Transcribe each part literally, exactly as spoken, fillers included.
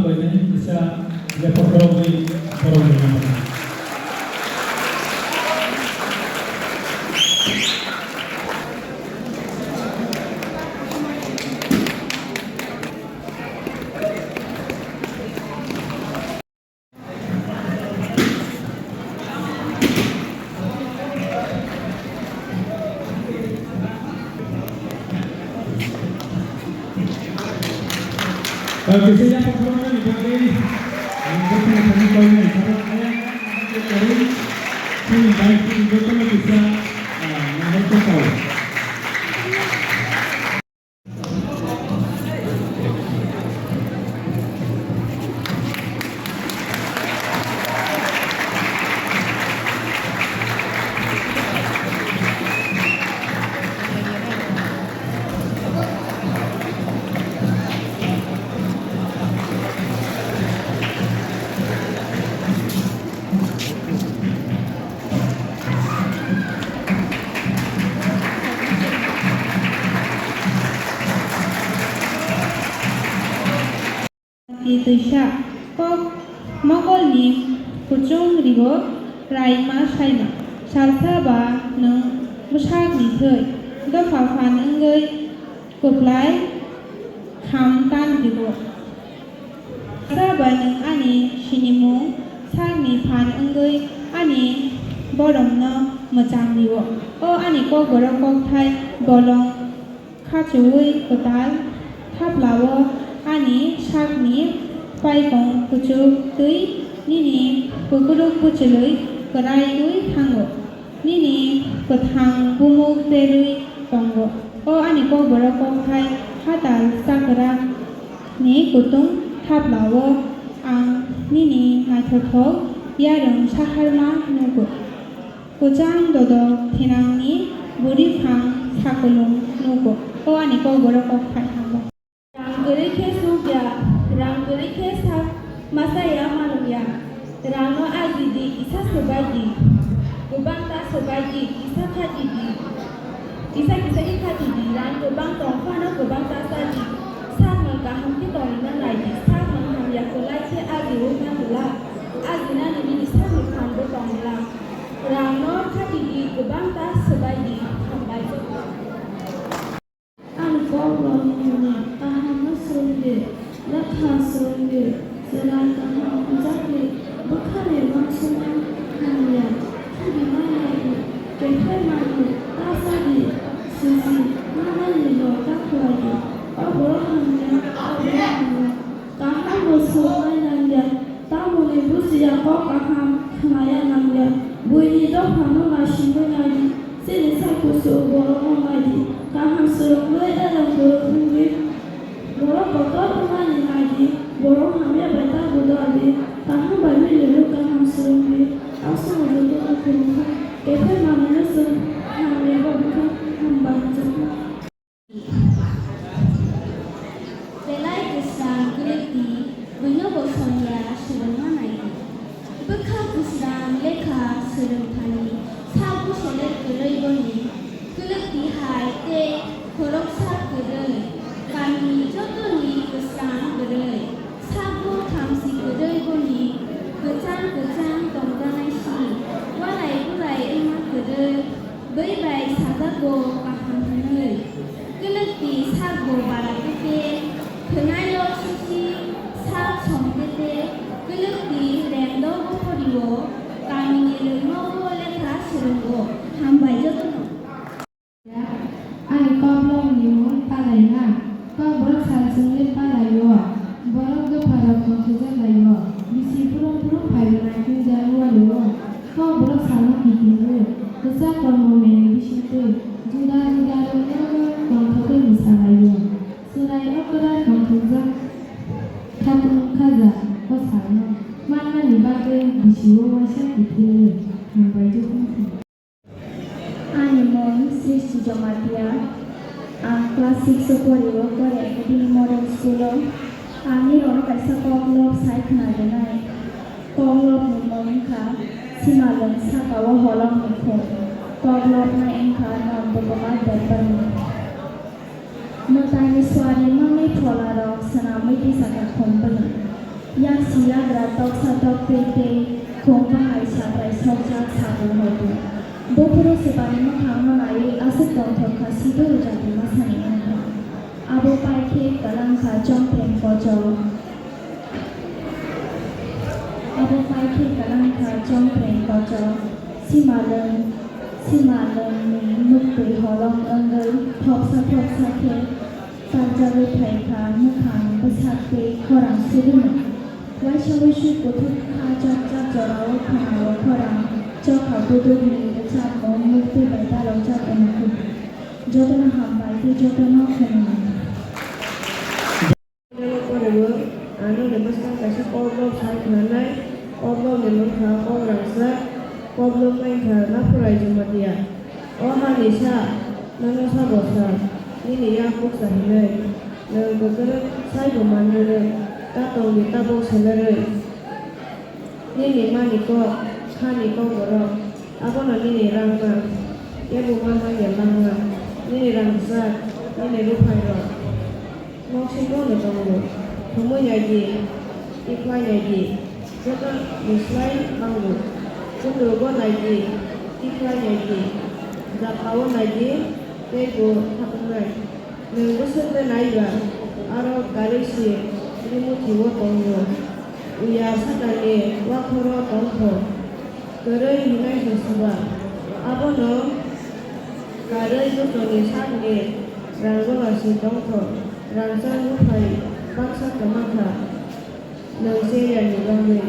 Kisa yaphak borokni borokni. Kisa yaphak borokni bagwi, ang jotono thani koinai, abo ayang, ayang, ayang, chini bai chini jotono kisa, ah, nahar kwtal. Twisa kok mokol ni kuchung rigo raima saima salsa ba nwng bwsak ni thwi dopha phan wngwi kwplai kham tan rigo. Salsa ba nwng ani sinimung sak ni phan wngwi ani borom no mwchang rio. O ani kokborok kokthai bolong khachuwi kwtal thaplao ani sakni paikong kuchuk twi nini kwkrwk bwchwlwi kwraiwi thango, nini kwthang bumuk terwi tongo. O ani kokborok kokthai hatal chakra ni kutung thaplao ang nini naithothok yarwng saharma nugo. Kwchang dodok thinangni bwrwi phang sakulung nugo. O ani kokborok kokthai hambai. Rang kwrwi khe suk ya, rang kwrwi khe sak masa ya manung ya. Rangno aji di, kisa swbai di, kwbang ta swbai di, kisa khadi di, kisa kisa khe khadi di. Rang kwbang tong phano kwbang ta cha di. Sak nwng kaham khe tongwina nai di, sak nwng hamya kwlai khe aji wngna glak, ajinani nini sakni phanbo tong glak. Rangno khatidi kwbangta swbaidi hambai joto. Ang kok rokni hwnwi kahamno swrwngdi, lekha swrwngdi, chwrai kaham wngjakdi, bwkhani uansukmung hamya, khibima naidi, kephel manwi ta chadi, siji mananino ta khlaidi, o borok hamya, o borok hamya. Kaham bo swrwngwi nangya, tamoni bujiya kok kaham khnaya nangya. Buini dophano naisingwi naidi, chini sak kuchuk borokno naidi, kaham swrwngwi elem kwrwng wngwi. Borok kotor wngnani naidi, borok hamya bai ta gwdaldi, kaham bai miliwi kaham swrwngdi. Aswkno jotono khulumkha, kephel manwino chwng hamya bai bwkha hambai hwnjakha. Belai kwsang kwlwkdi, buino bo songya swrwngma naidi. Bwkha bwswrang lekha swrwngthani sak bwsele kwrwi boni kwlwkdi hai tei khoroksa kwrwi, kamini jotoni kwsang kwrwi, sakbo thamchi kwrwi boni kwchang kwchang tongjanai si, walai bulai wngma kwrwi. Bui bai sajago kaham hwnwi. Kwlwkti sakbo bara tete, khwnaio sisi sak song tete, kwlwkti rengdo bophori-o, kamini rwngnogo lekha swrwngo. Hambai jotono. Ani koklopni mung Palaina. Kokborok sal chwngwi palai-o, borok dopharok tongthokjak lai-o. Bisi phuru phuru phai rwnai tei January-o kokborok salno kitingwi kwchak kormo meng bisingtwi juda juda rwngnogo tongthogwi mwsalai-o. Chwrai okra tongthokjak khatung khaja o salno mannani bagwi bisi-o uaisa kiphilwi hambai jotono. Ani mung Srishti Jamatia. Ang class six o pori-o, Kore Academy Model School o. Ang nirokno kaisa koklop sai khna rwnai. Koklopni mung wngkha Simalwng Saka-o Holongni Khum. Koklopnai wngkha Nondokuma Debbarma. Mwtaini suari mangwi pholarok swnamwi tisaka khum bwlwng. Yaksi yagra toksa toktwi tei khum bahai satrai sokjak sabu hodu. Buphuru swpani mwkhangno naiwi aswk tongthok kha sidu jati masani wngkha. Abo pai khe kwlang kha chongpreng kochok. Abo pai khe kwlang kha chongpreng kochok. Simalwng, simalwngni muktwi holong wngwi thopsa thopsa khe Parjagwi phaikha mwkhang bwsak tei khorang sugwino. Waisa waisuk kuthuk kha chapchap jorao khorang o khorang chokha budukni rwchapmung muktwi bai dalokjak wngkhu. Jotono hambai tei jotono khulumkha. Ano ni bwskang kaisa koklop sai khnanai, koklopni mungkha kok rangchak, koklop mankha Naphura Jamatia. O hani sa, nono sabo sa, nini yak bukcha hinwi, nwng kwkrwng saibo manrwrwng, ta tongdi tabuk selerwi. Nini mani kok, khani kokborok, abono nini rangma, kebo ma hanya langma, nini rangchak, nini ruphairok. Noksingo no tongo, thumui nai di, tikhlai nai di, joto ni slai bango. Kundrogo nai di, tikhlai nai di, japao nai di, tei bo thakungnai. Nwng bwswk de nai ba, aro karwi se Rimutiwo tongo, uya sakani wakhoro tongkho. Kwrwi hinai se suba. Abono karwi bosongni sakni rang gola se tongkho, rangchak buphai baksa kwma kha, nwng cherya ni bagwi.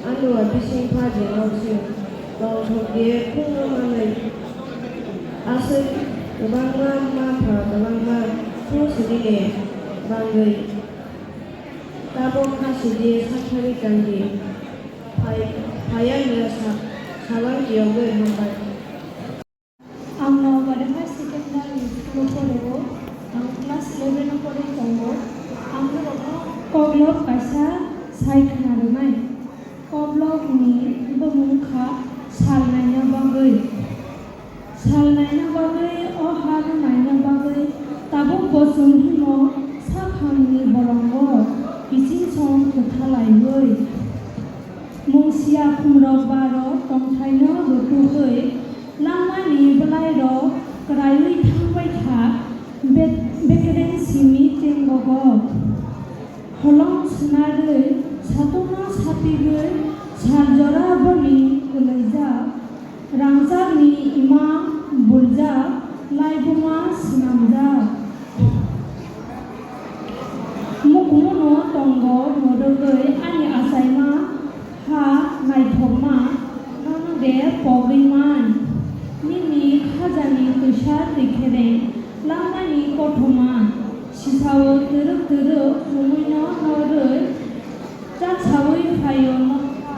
Ano bising pha je noksing, tongthok je khungno manwi. Aswk kwbangma ma pha kwbangma thu sinini bagwi. Tabok kha sidi sakthari tangdi. Phai-, phaiya hwnwi sa-, salang tiyogwi hambai. Ang Nalbari High Secondary School o poreo. Ang class eleven o porwi tongo. Ang norokno koklop kaisa sai khna rwnai. Koklopni bumung kha sal naina bagwi. Sal naina bagwi, o ha no naina bagwi tabuk bo chwng himo sakhangni bolongo kiching song kwtha laiwi. Mungsia khumrok baro tongthaino rutugwi langmani bwlairok kwraiwi thangbai kha, be-, bekereng simi chengogo. Holong swnarwi satukno sapigwi sal jora boni kwlaijak. Rangchakni ima buljak, laibuma swnamjak. Mukumuno tongo mwrwgwi ani achaima ha naithokma, nono de pogwi man. Nini khajani twisa twikereng langmani kothoma, sisao twrwk twrwk chumwino norwi chaksawi phaio nokha.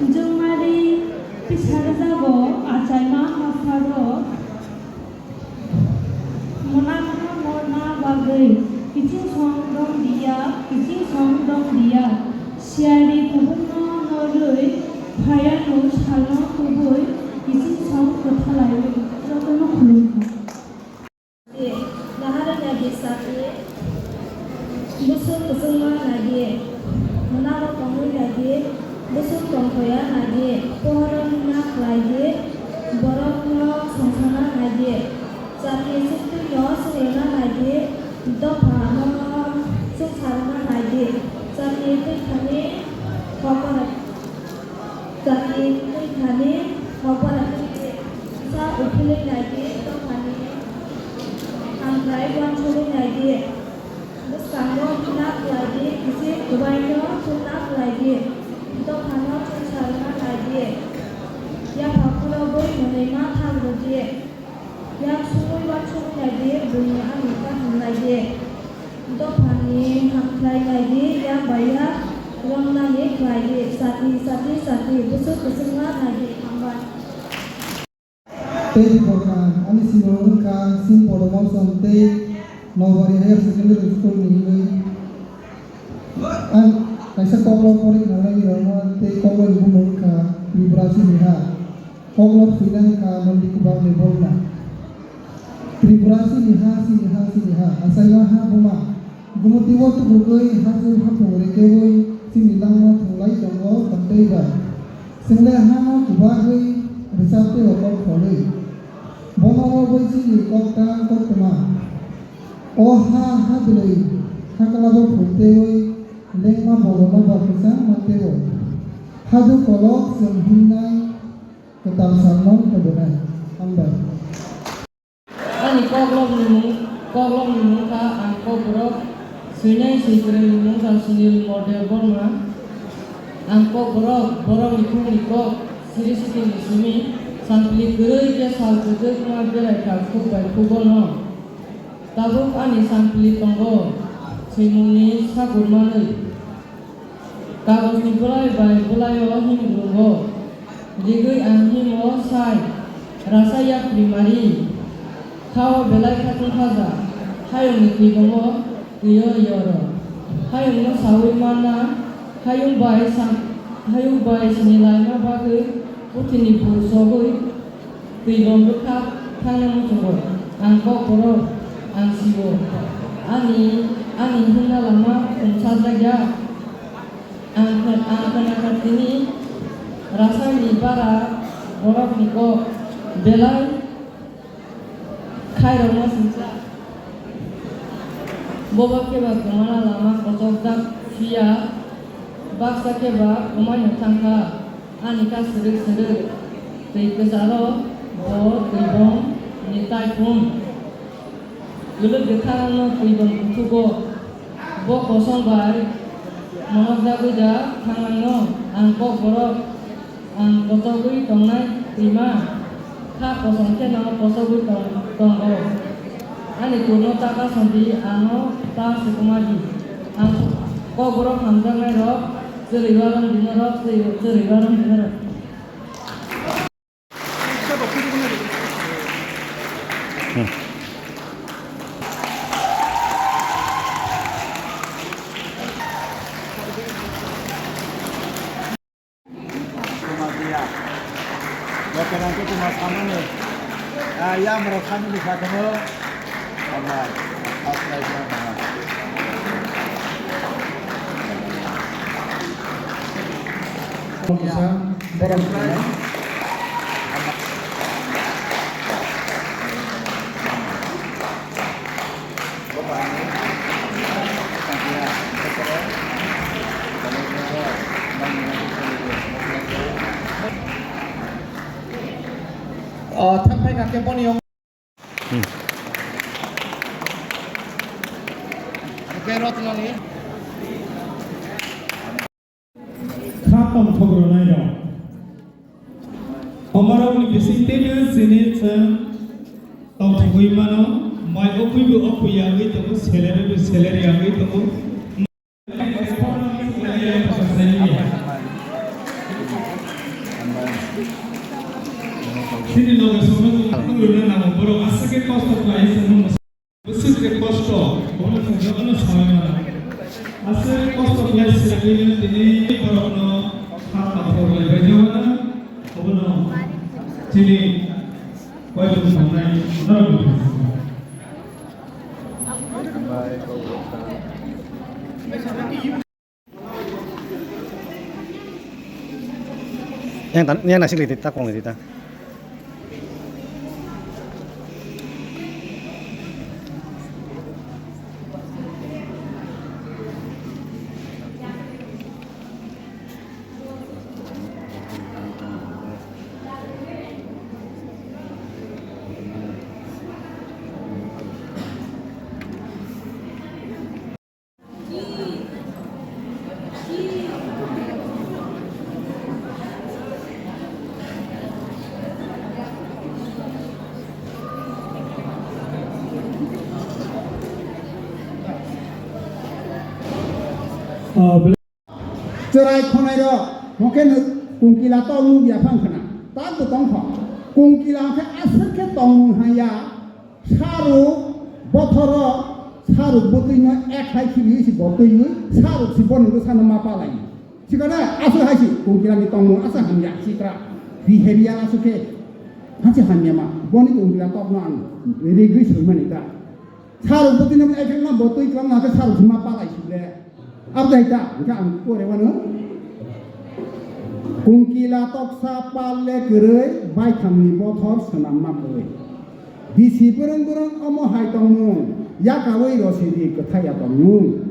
Jwngmari pisarjago achaima hapharo mwnakno norna bagwi kiching song dong diya, kiching song dong diya. Siyari kubungno norwi phaiano salno kubui kiching song kwtha laiwi jotono khulumkha. Naharwi nai di sakni, bwswk kwchwngma nai di, mwnakno tongwi nai di, bwswk tongthoya nai di, pohorno na khlai di, borokno songsana nai di, chati chuktwino swngwrwna nai di, dophano chwngsarwna nai di, chati twi thani kokborok. Chati twi thani kokborok twi sa uphilwi nai di, dophani hamkrai uansugwi nai di. Bwskango phina khlai di, kichik kwbaino phina khlai di, dophano chwngsarwna nai di. Yapha khorobwi mwnwima thang rw di. Yak sumui uansugwi nai di, buini ani kaham nai di. Dophani hamkhlai nai di, yak bai yak romnani khlai di, chati, chati, chati, bwswk kwchwngma nai di, hambai. Tei Borkan, ani sinimung wngkha Sim Podomorson tei Nalbari Higher Secondary School ni wngwi. Ang kaisa koklop pori khnanai rokno tei koklopni bumung wngkha Tripura Siniha. Koklop swinai wngkha Nondi Kubang Debbarma. Tripura sini ha, sini ha, sini ha, achaima ha buma. Gumutibo tubugwi hajir haphung rikegwi chini langma thunglai tongo tongtwi bai. Chwngle hano kwbagwi rwchaptwi rokok kholwi. Bono rwgwi chini koktang koktwma. O ha hadwlwi haklabo phurtwi lengma borono ba kwchang manteo. Hadu kolok chwng himnai kwtal salno tubunai. Hambai. Ani koklopni mung, koklopni mung kha ang kokborok, swinai swikwrwngni mung kha Sunil Mordeo Borma. Ang kokborok, borokni khukni kok, siri sikini simi, sampli kwrwi khe sal kwchwk ma berai kha khuk bai khugo no. Tabuk ani sampli tongo, swimungni sakur manwi. Kagojni bolai bai bolai o himgrungo, rigwi ang himo sai, rasa yapri mari, khao belai khatung khaja, hayungni twibomo twi o yoro. Hayungno saui manna, hayung bai sam-, hayung bai sinilaima bagwi puthini bur sogwi, Twi bom bwkha thangna muchungo, ang kokborok, ang sio. Ani, ani himna lama khumsajak ya. Ang khe-, ang khna kha tini rasaini bara borokni kok belai khairokma singcha. Bobo khe ba kwmana lama kochokjak phiya, baksa khe ba kwmaino thang kha. Ani kha srwk srwk, twi kwcharo bo twi bom ni tai phung. Kwlwk kwthangno twi bom kuthugo, bo kosong bai monokjagwi da thangnaino ang kokborok, ang kochogwi tongnai twima. Kha kosong kheno kochogwi tong-, tongo. Ani kurno ta kasonti, ano ta sukumadi. Ang kokborok hamjaknairok, chwrwi warong dinorok, chwrwi, chwrwi warong dinorok. Hmm. Lokeran ke cuma samani. Ah, ya, mereka samani satu. Sama. Apa itu? Borok. O, thang phai kha khe boni yong. Hmm. Khe rotnani. Kha tongthok rwnairok. Omarokni bisingtwi chini chwng tongthogwi mano, mai o phuibo o phui yagwi tongo, salary bo salary yagwi tongo. Chini loge songno chwng rwna nango, borok aswk khe kosto khlai chwngno. Bwswk je kosto, bono chwng jotono saui mano. Aswk kosto khlai swrwngwino tini borokno kha kaphor lai bai jawano, obono chini koichwng tongnai norokno. Yang tan, yang nasi liti ta kong liti ta. Chwrai khonai rok, hwnkhe nwng kungkila tong nukya phang khna, tak bo tong kho. Kungkila hwnkhe aswk khe tongmung hanya, saruk bothoro, saruk bwtwino ek hai khibiwi se bo twiwi, saruk se bono bwsano ma palai. Sikana aswk hai se kungkilani tongmung aswk hamya sikra, behavior aswk khe hasi hamya ma, boni kungkila tokno ang rigwi swimani ta. Saruk bwtwi no ekhe wngma bo twi kwlangma khe saruk hima palai si le. Abo dai ta, hwnkhe ang pore mano. Kungkila toksa pal le kwrwi, baithangni bothor swnamma kwrwi. Bisi bwrwng bwrwng omo hai tongmung, yakaui rosidi kwthai ya tongmung.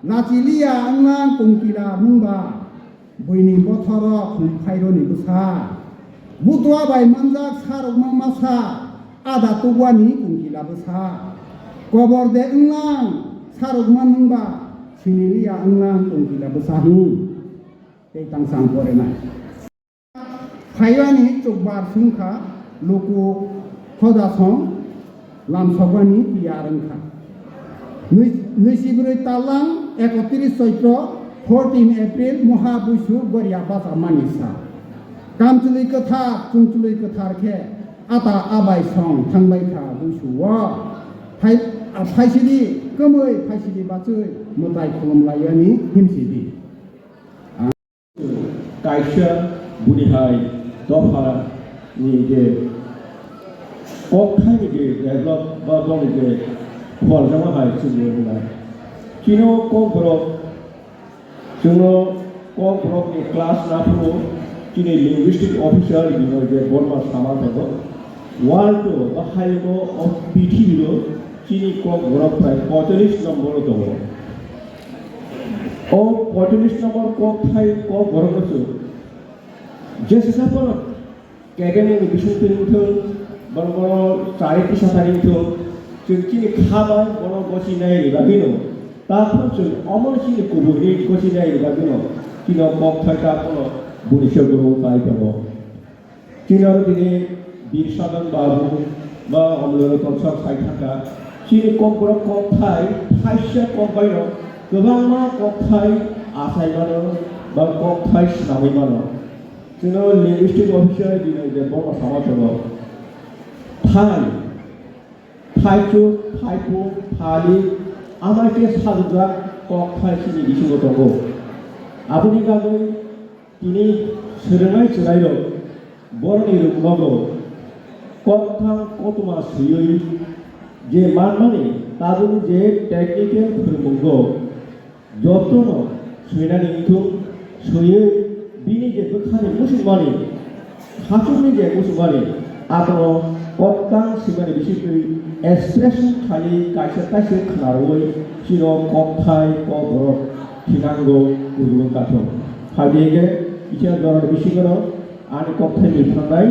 Lachi liya wnglang kungkila mungba, buini bothoro khum phaironi bwsa. Butua bai manjak sarukma masa, ada tubuani kungkila bwsa. Kobor de wnglang sarukma mungba, siniliya wnglang kungkila bwsa hi. Tei tangsa ang pore nai. Phaiwani chukbar sungkha luku khoda song lamsokmani tiyar wngkha. Nui-, nuisi bwrwi talang ekotris Choitro, fourteen April, moha buisu goria bacha mani sa. Kamchwlwi kwthar, chungchwlwi kwthar khe ata abai song thangbai kha buisu o. Phai-, phaisidi kwmwi, phaisidi bachwi mwtai khulum laiyani himsidi. Kaisa buni hai dopha ni je kokthai ni je develop ba boni je khorjama hai chini wngnai. Chino kokborok chwngno kokborok ni class naphuru chini linguistic officer ni je borma sama tongo. World o ba hayungo o pithibiro chini kokborok prai poicholish nombor o tongo. O poicholish nombor kokthai kokborok no chwng jesa phano kebengni bisingtwi wngthung, borok bono chari tisa thani wngthung, chwng chini kha bai bono gosi nai ni bagwino, takhuk chwng omo chini kubui ni gosi nai ni bagwino, chini o kokthai ta bono buni se guru kai tongo. Chini oro tini Bir Sadhan Babu ba Omloro Tonsar sai thangkha. Chini kokborok kokthai thaisa kok baino kwbangma kokthai achai mano ba kokthai swnamwi mano. Chini linguistic officer Binoy Debbarma sama tongo. Thai, thaichuk, thaiphung, thali, amai khe sajwkjak kokthai chini bisingo tongo. Aboni bagwi tini swrwngnai chwrairok borokni rwngnogo kokthang kothoma swiwi je manmani tabukni je technical phwrwngmungo jotono swinani wngthung, swiwi bini je bwkhani muchungmani, khachukni je muchungmani, abono koktang swimani bisingtwi expression khaiwi kaisa kaisa khwnarwi chino kokthai kokborok thinango kubun kathok. Phaidi hwnkhe kisa jorani bisingono ani kokthai ni thangnai,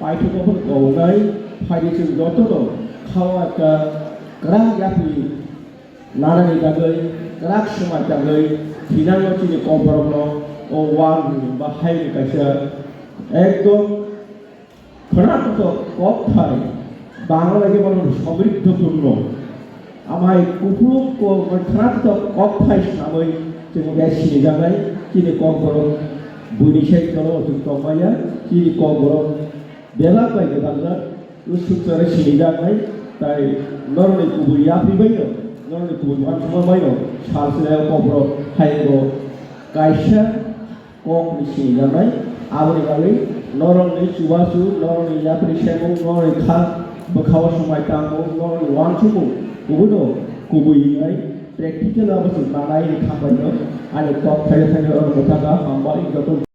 paithakgo phano koboknai, phaidi chwng jotono khao ekta kwrak yapri nanani bagwi, kwrak swmai tangwi thinango chini kokborokno o wal ni ba hai ni kaisa ekdom khwnathok kokthai Bangla bai khe bono somriddho purno. Amai kuphulung ko khwnathok kokthai swnamwi chwng khe sinijaknai chini kokborok buini side kono chwng tongmaya chini kokborok bebak bai bebakjak. Usuk chwrai sinijaknai, tai norokni kubui yapri baino, norokni kubui uansukma baino, sal se kokborok hayungo kaisa kokni sinijaknai, aboni bagwi norokni chubachu, norokni yapri semung, norokni kha bwkhao swmai tangmung, norokni uansukmung, kubuino kubui wngnai, practical abo se manai ni kha baino, ani kok thaio thaio oro mwthangkha, hambai joto.